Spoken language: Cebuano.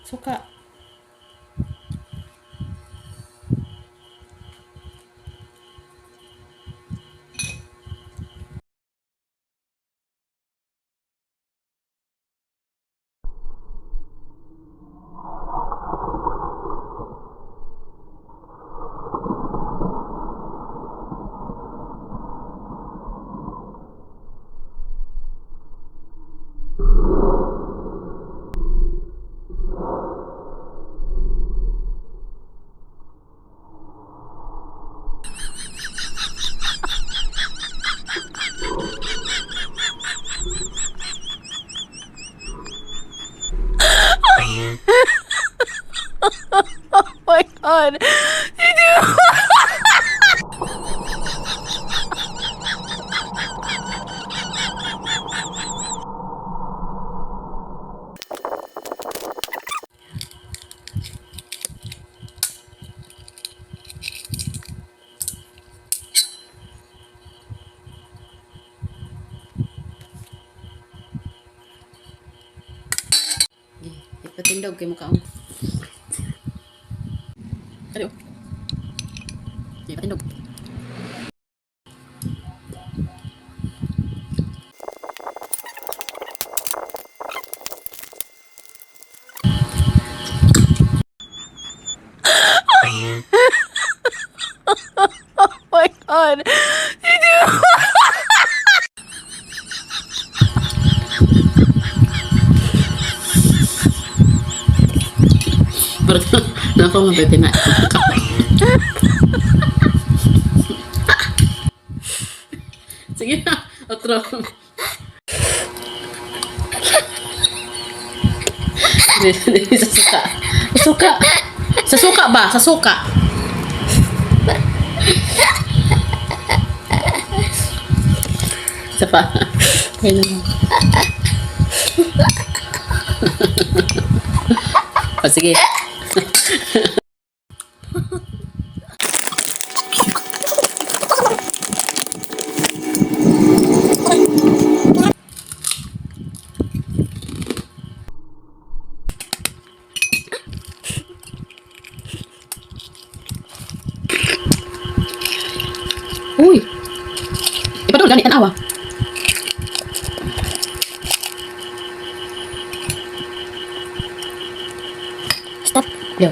Suka. Oh my God. Did you? Ipatindog kay mukha. Kali oh. Ipatindog. Oh my God. Did you? Pero nako mabete na. Sige na, otro. Sa suka. Sa suka. Sa suka ba? Sa suka. Isa pa. Okay na. O, sige. Uy! Ipadol gani tanawa. Stop. Yo.